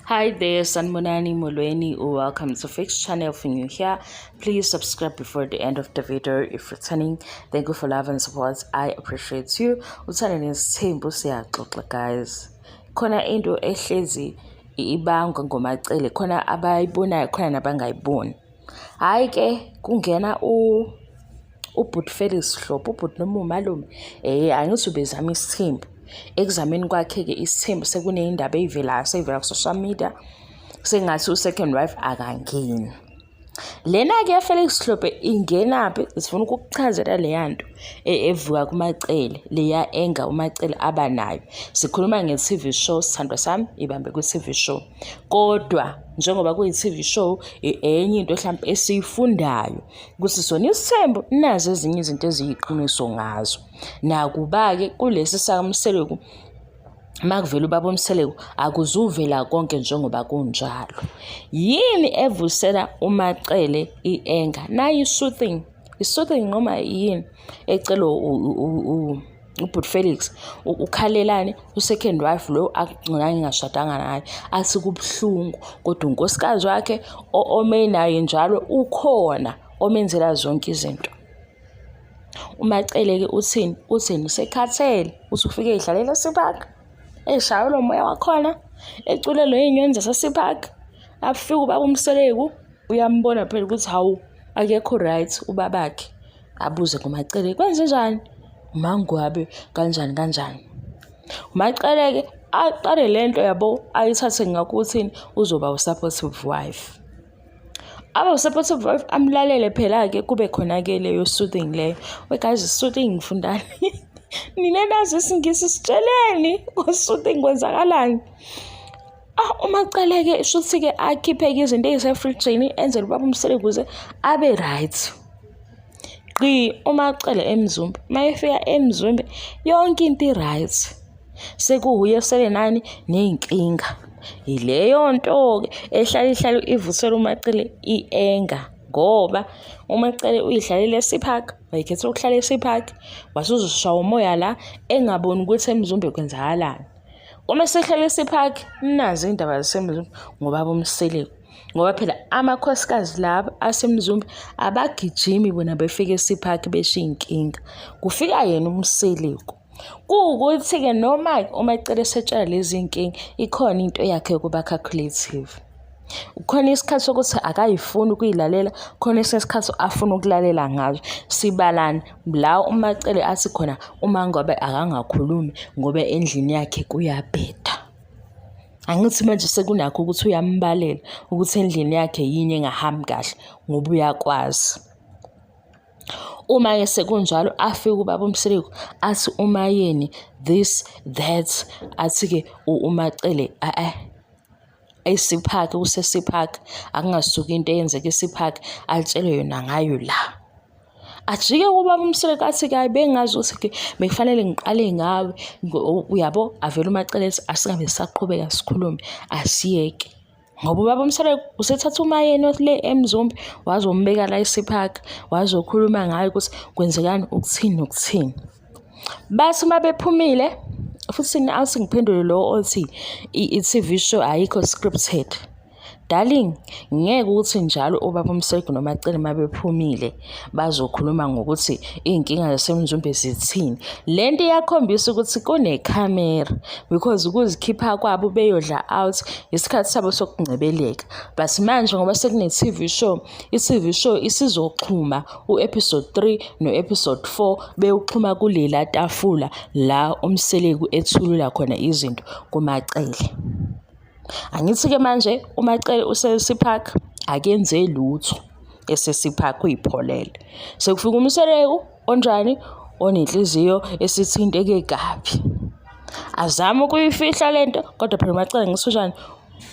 Hi there, Sanibonani Molweni. Welcome to Fix Channel. If you're new here, please subscribe before the end of the video. If returning, thank you for love and support. I appreciate you. Uthando nesithembu siyaxoxa, guys. Khona into ehlezi ibangwa ngoMaCele, khona abayibonayo, khona nabangayiboni. Hhayi ke, kungena ubhuti Felix Hlophe, ubhuti noma umalume, angithi ubezama isithembu. Ekuzameni kwakhe-ke isithembu, sekuney'ndaba ey'velayo, sey'vela ku-social media, sengathi u-second wife akangeni. Lena-ke ya-Felix Hlophe ingenaphi? Sifuna ukukuchazela leya nto evuka kuMaCele, leya enga uMaCele aba nayo. Sikhuluma nge-TV show, sithandwa sami, ibambe kwi-TV show. Kodwa njengoba kuyi-TV show, enye into hlampe esiyifundayo ukuthi sona isithembu nazo ezinye izinto eziyiqiniso ngazo. Nakuba-ke kulesi sakaMseleku, uma kuvela ubaba uMseleku, akuzuvela konke njengoba kunjalo. Yini evusela uMaCele i-anger? Nayi i-soothing, i-soothing noma yini ecelwa ubhuti Felix? Ukhalelani u-second wife lo agcina engashadanga naye? Athi kubuhlungu, kodwa unkosikazi wakhe ome naye njalo ukhona omenzela zonke izinto. UMaCele-ke uthini? Uthini? Usekhathele, uthi ufike ey'hlalela eSea Park, eshaywa lo moya wakhona, eculelwe iy'nyoni zaseSea Park. Afike ubaba uMseleku, uyambona phela ukuthi hawu, akekho right ubabakhe. Abuze ngoMaCele, kwenzenjani? UMaNgwabe kanjani kanjani? UMaCele-ke aqale lento yabo, ayithathe ngakuthini, uzoba u-supportive wife. Abe u-supportive wife, amlalele phela-ke, kube khona-ke leyo soothing leyo. We guys, soothing ngifundani? Nina nazi isiNgisi, sitsheleni ngo-soothing kwenzakalani? Ah, uMaCele-ke shuthi-ke akhiphe-ke izinto ey'sefrijini, enzele ubaba uMseleku ukuze abe right. Gqi uMaCele eMzumbe. Uma efika eMzumbe, yonke into i-right. Sekuwuye osele nani ney'nkinga. Yileyo nto-ke ehlale ihlale ivusela uMaCele i-anger, ngoba uMaCele uy'hlalele eSea Park, wayekhetha ukuhlala eSea Park, wase uzoshaywa umoya la engaboni ukuthi eMzumbe kwenzakalani. Uma esehlala eSea Park, nazi iy'ndaba zaseMzumbe ngobaba uMseleku. Ngoba phela amakhosikazi laba aseMzumbe abagijimi bona befike eSea Park beshiya iy'nkinga. Kufika yena uMseleku. Kuwukuthi-ke noma-ke uMaCele esetshela lezi iy'nkinga, ikhona into yakhe yokuba calculative. Khona isikhathi sokuthi akayifuni ukuyilalela, khona esinye isikhathi afuna ukulalela ngazo. Sibalani la uMaCele athi khona uma ngabe akangakhulumi ngoba endlini yakhe kuyabheda. Angithi manje sekunakho ukuthi uyambalela ukuthi endlini yakhe yini engahambi kahle ngoba uyakwazi. Uma-ke sekunjalo, afike ubaba uMseleku athi uMaYeni this that, athi-ke uMaCele a-e, eSea Park kuseSea Park, akungasuki into eyenzeka eSea Park atshelwe yona ngayo la. Ajike kubaba uMseleku athi-ke, hhayi, bengingazi ukuthi-ke bekufanele ngiqale ngawe, uyabo. Avele uMaCele ethi asingabe sisaqhubeka sikhulume, asiyeke. Ngoba ubaba uMseleku usethatha uMaYeni le eMzumbe, wazombeka la eSea Park, wazokhuluma ngayo ukuthi kwenzekani, ukuthini nokuthini. Bathi uma bephumile futhi, awuthi ngiphendule lo othi i-TV show ayikho scripted. Darling, ngeke ukuthi njalo ubaba uMseleku noMaCele uma bephumile bazokhuluma ngokuthi iy'nkinga zaseMzumbe zithini. Le nto iyakhombisa ukuthi kunekhamera, because ukuzikhipha kwabo beyodla out isikhathi sabo sokungcebeleka. But manje ngoba sekune-TV show, i-TV show isizoxhuma u-episode 3 no-episode 4, bewuxhuma kulela tafula la uMseleku ethulula khona izinto kuMaCele. Angithi-ke manje uMaCele useSea Park, akenze lutho eseSea Park, uyipholele. Sekufika uMseleku onjani? Onenhliziyo esithinteke kabi. Azame ukuyifihla lento, kodwa phela uMaCele ngisho njani,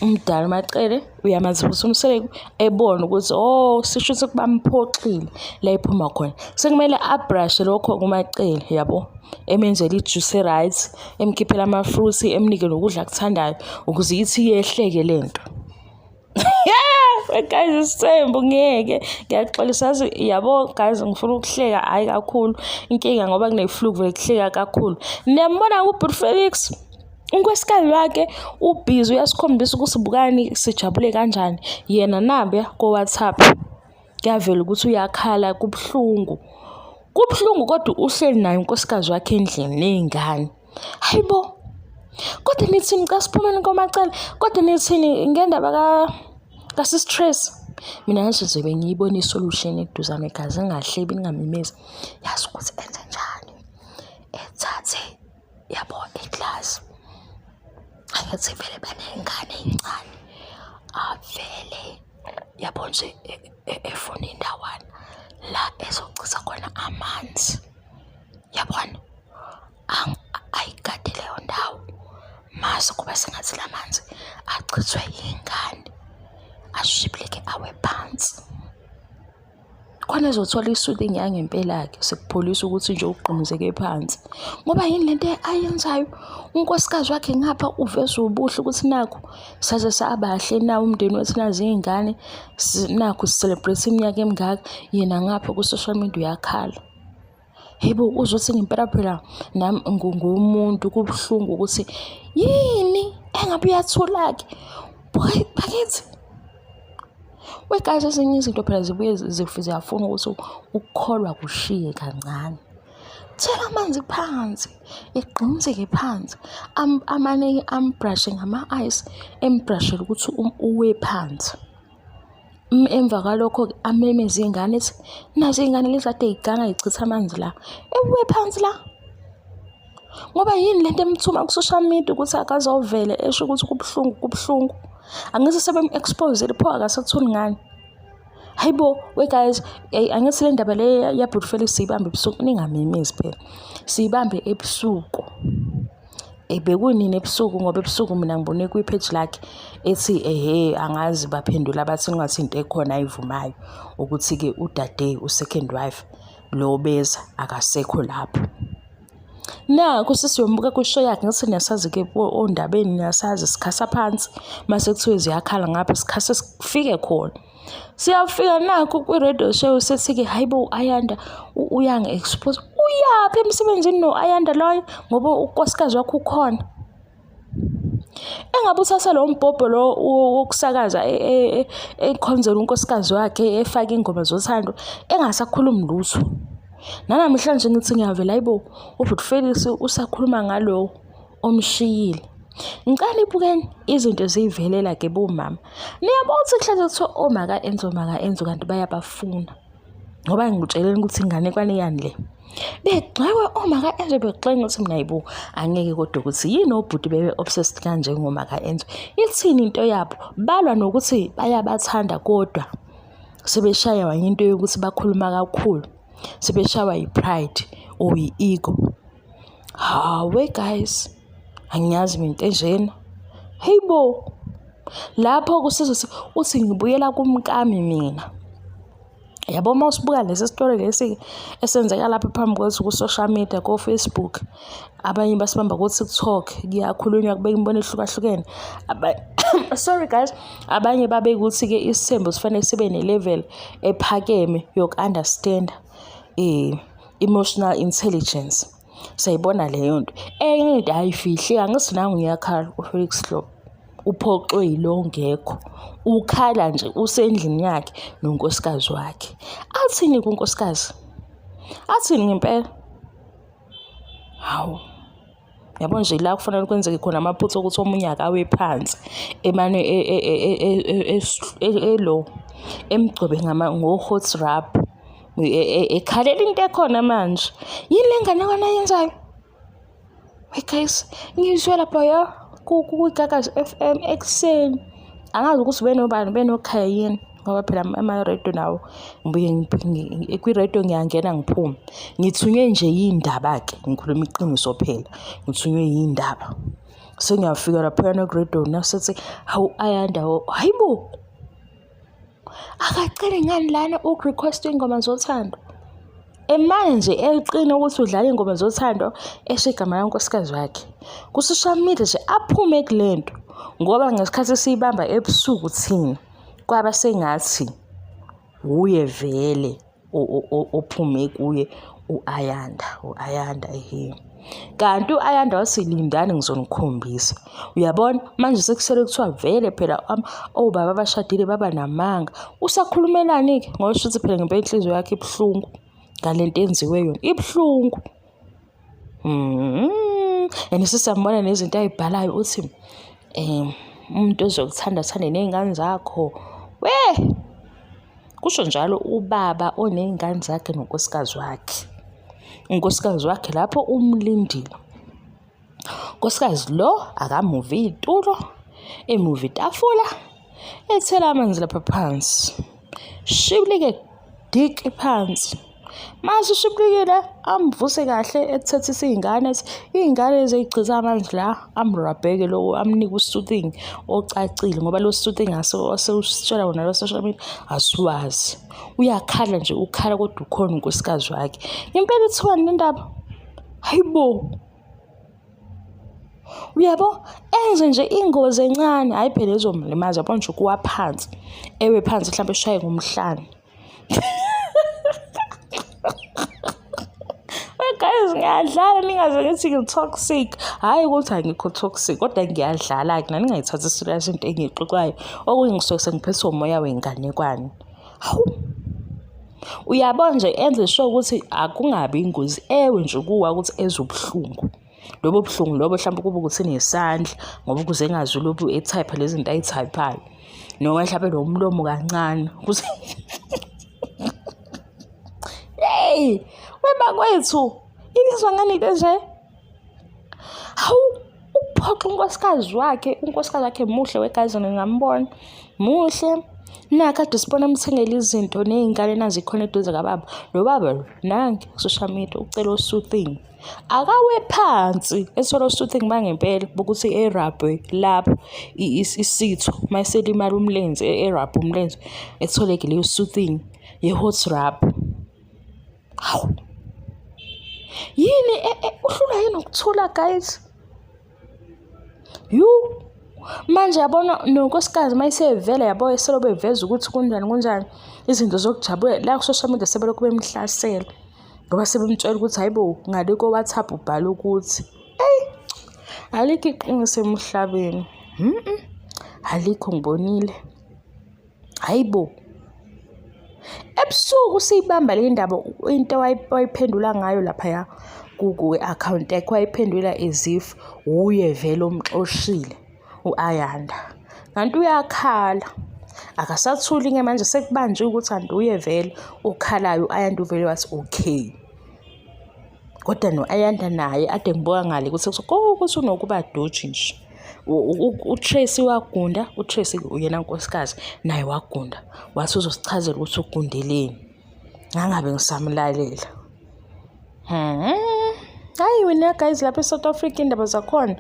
umdala uMaCele uyamazi ukuthi uMseleku ebona ukuthi oh, sisho ukuthi bamphoxile la ephuma khona. Sekumele a-brush-e lokho kuMaCele, yabo, emenzele i-juice right, emkhiphela ama-fruits, emnike nokudla akuthandayo ukuze ithi yehleke lento. Yeah, guys, isithembu ngeke, ngiyaxolisa yazi, yabo guys, ngifuna ukuhleka hhayi kakhulu, inkinga ngoba kune-flu vele kuhleka kakhulu. Niyambona ubhuti Felix? Unkosikazi wakhe ubhizi uyasikhombisa ukuthi bukani sijabule kanjani. Yena nabe ko-WhatsApp kuyavela ukuthi uyakhala kubuhlungu. Kubuhlungu kodwa uhleli naye unkosikazi wakhe endlini ney'ngane. Hayi bo! Kodwa nithini xa siphumeni koMaCele? Kodwa nithini ngendaba kaSis Tracy? Mina nje nje bengiyibona i-solution eduzane gazi ngingahlebi ngingamemezi. Yazi ukuthi enze njani? Ethathe yabo iklasi angithi vele baney'ngane ey'ncane avele yabo nje e, e, efuna indawana la ezochitha khona amanzi yabona ayigade leyo ndawo mase kuba sengathi la manzi achithwe yingane ashibilike awe phansi. Khona ezothola i-soothing yangempela-ke sekupholisa ukuthi nje ugqumuzeke phansi. Ngoba yini lento ayenzayo? Unkosikazi wakhe ngapha uveza ubuhle ukuthi nakhu saze sabahle nawu umndeni wethu nazi iy'ngane nakhu si-celebrate iminyaka emingaka, yena ngapha ku-social media uyakhala. Hheyi bo, uzothi ngempela phela nami ngumuntu kubuhlungu ukuthi yini engabe uyathula-ke bakithi. We guys, ezinye izinto phela zibuye ziyafuna ukuthi ukukholwa kushiye kancane. Thela amanzi phansi, egqimzeke phansi, amane ambrashe ngama-ice, embrashele ukuthi um, uwe phansi. Emva kwalokho-ke amemeze iy'ngane ethi, nazi iy'ngane lezi kade y'ganga y'chitha amanzi la, ewuwe phansi la. Ngoba yini lento emthuma ku-social media ukuthi akazovele esho ukuthi kubuhlungu kubuhlungu. Angithi sebem-expose-ile pho akasathuli ngani? Hayi bo, we guys, angithi le ndaba le yaBhuti Felix siyibambe ebusuku, ningamemezi phela. Siyibambe ebusuku. Bekunini ebusuku ngoba ebusuku mina ngibone kwi-page lakhe ethi ehe angazi baphendula bathi ngathi into ekhona ayivumayo ukuthi-ke udade u-second wife lo beza akasekho lapho. Nakhu sesiyomuka kwishow yakhe ngithi niyasazi-ke ondabeni niyasazi sikhasa phansi mase kuthiwe ziyakhala ngapha sikhase sifike khona. Siyafika nakhu kwi-radio show sethi-ke hayi bo u-Ayanda uyangi-expose. Uyaphi emsebenzini no-Ayanda loyo ngoba unkosikazi wakho ukhona. Engabe uthatha lo mbhobho lo wokusakaza e, e, e, ekhonzela unkosikazi wakhe efake ingoma zothando engasakhulumi lutho. Nanamhlanje ngithi ngiyavela hayibo ubhuti Felix usakhuluma ngalo omshiyile. Ngicela nibukeni izinto ziyivelela ke bomama. Niyabona ukuthi kuhleze kuthiwa omaka Enzo maka Enzo kanti bayabafuna. Ngoba ngikutsheleni ukuthi inganekwane yani le. Begxekwe omaka Enzo begxeka ukuthi mina yibo angeke kodwa ukuthi yini obhuti bebe obsessed kanje ngomaka Enzo. Ithini into yabo? Balwa nokuthi bayabathanda kodwa sebeshaywa into yokuthi bakhuluma kakhulu. Sebeshawa yi-pride or yi-ego. Hawe guys, angiyazi mina into enjena. Hey bo. Lapho kusizo uthi ngibuyela kumkami mina. Yabo uma usibuka lesi sitori lesi esenzeka lapha phambi kwethu ku-social media ko-Facebook abanye basibamba ko-TikTok kuyakhulunywa kubeka imibono ehlukahlukene sorry guys abanye babeka ukuthi-ke isithembu sifanele sibe ne-level ephakeme yoku-understand emotional intelligence. Siyayibona leyo nto. Enye into ayifihleki angithi nangu uyakhala uFelix Hlobo. Uphoxwe yilo ongekho. Ukhala nje usendlini yakhe nonkosikazi wakhe. Athini kunkosikazi? Athini ngempela? Hawu. Yabo nje la kufanele kwenzeke khona amaphutha okuthi omunye akawe phansi emane e, e, e, elo emgcobe ngo-hot rub ekhalela into ekhona manje. Yini le nganekwane ayenzayo? Hey guys, ngizwe lapha ya kwiGagasi F_M ekuseni. Angazi ukuthi benobani benokhaya yini ngoba phela ama-radio nawo ngibuye kwi-radio ngiyangena ngiphume. Ngithunywe nje yiy'ndaba-ke ngikhuluma iqiniso phela, ngithunywe yiy'ndaba. Sengiyafika laphayana ku-radio nasethi hawu Ayanda, hhayi bo! Akaceli ngani lana uku-request iy'ngoma zothando? Emane nje eqina ukuthi udlala iy'ngoma zothando esho igama lankosikazi wakhe. Ku-social media nje aphume kule nto ngoba ngesikhathi siyibamba ebusuku thina kwaba sengathi wuye vele ophume kuye u-Ayanda, u-Ayanda ehhe. Kanti u-Ayanda wathi lindani ngizonikhombisa. Uyabona manje sekusele kuthiwa vele phela obaba abashadile baba namanga. Usakhulumelani-ke ngoba shuthi phela ngempela inhliziyo yakhe ibuhlungu ngale nto enziwe yona. Ibuhlungu. And sesiyambona nezinto ay'bhalayo uthi umuntu ozokuthanda athande ney'ngane zakho. We! Kusho njalo ubaba oney'ngane zakhe nonkosikazi wakhe. Unkosikazi wakhe lapho umlindile. Unkosikazi lo akamuvi iy'tulo, emuva itafula, ethela amanzi lapha phansi. Shibilike diki phansi. Mase ushibilikile amvuse kahle ethethise iy'ngane ethi iy'ngane eziyigqiza amanzi la amrabheke lowo amnike u-soothing ocacile ngoba lo soothing asewusitshela wona lo social media asiwazi. Uyakhala nje ukhala kodwa ukhona unkosikazi wakhe. Ngempela ithiwani le ndaba? Hayi bo! Uyabo? Enze nje ingozi encane, hhayi phela ezomlimaza, yabo nje ukuwa phansi, ewe phansi mhlawumbe eshaye ngomhlane. Guys, ngiyadlala ningaze ngithi ngi-toxic. Hhayi ukuthi angikho toxic kodwa ngiyadlala-ke nani ningayithathi serious into engiyixoxayo. Okunye ngisuke sengiphethwe umoya wenganekwane. Hawu! Uyabona nje enze sure ukuthi akungabi ingozi ewe nje kuwa ukuthi ezwe ubuhlungu. Lobo buhlungu lobo mhlawumbe kube ukuthi nesandla ngoba ukuze engazi ulokhu ethayipha lezi zinto ayithayiphayo. Noma mhlawumbe nomlomo kancane ukuze Hey, webakwethu, ibizwa ngani into enje? Hawu, ukuphoxa unkosikazi wakhe, unkosikazi wakhe muhle wegazi ngingambona. Muhle. Nakade sibona emthengela izinto ney'ngane nazi khona eduze kababa. Lo baba lo nangi ku-social media ucela o-soothing. Akawe phansi ethola o-soothing bangempela bokuthi erabhwe lapho isitho uma eselimala umlenze erabhe umlenze ethole-ke leyo soothing ye-hot rub. Hawu! Yini uhlulwa yini ukuthula guys? Yu! Manje yabona nonkosikazi uma isevela yabo eselobe eveza ukuthi kunjani kunjani izinto zokujabula la ku-social media sebelokhu bemhlasela ngoba sebemtshela ukuthi hayi bo ngale ko-WhatsApp ubhala ukuthi eyi alikho iqiniso emhlabeni. Alikho ngibonile. Hhayi bo! Ebusuku siyibamba le ndaba into wayiphendula ngayo laphaya ku-akhawunti yakhe wayiphendula as if wuye vele omxoshile u-Ayanda. Kanti uyakhala, akasathuli-ke manje sekubanjiwe ukuthi kanti uye vele okhalayo u-Ayanda uvele wathi okay. Kodwa no-Ayanda naye ade ngibuka ngale ukuthi ukuthi unokuba doji nje. UTracy wagunda, uTracy uyena nkosikazi, naye wagunda. Wathi uzosichazela ukuthi ugundeleni. Ngangabe ngisamlalela. Hayi wena guys lapha eSouth Africa indaba zakhona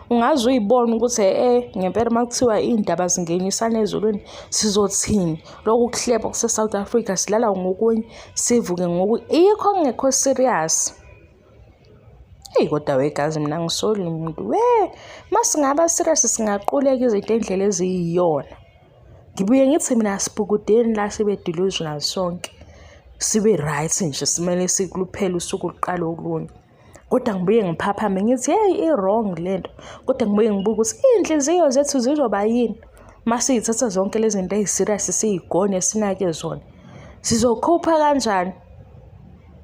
ungaze uyibone ukuthi eh ngempela uma kuthiwa iy'ndaba zingenisana ezulwini sizothini lokhu kuhleba kuse-South Africa silala ngokunye sivuke ngokunye yikho kungekho serious. Eyi kodwa wegazi mina angisoli muntu we masingaba serious singaquleka izinto indlela eziyiyona. Ngibuye ngithi mina asibhukudeni la sibe delusional sonke. Sibe right nje simele sikuluphele usuku luqala olunye. Kodwa ngibuye ngiphaphame ngithi hey i-wrong le nto. Kodwa ngibuye ngibuke ukuthi iy'nhliziyo zethu zizoba yini uma siy'thatha zonke lezi zinto ey'serious siy'gone sinake zona. Sizokhupha kanjani?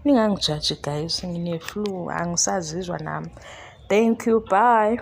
Ningangijaji guys, ngine-flu angisazizwa nami. Thank you, bye.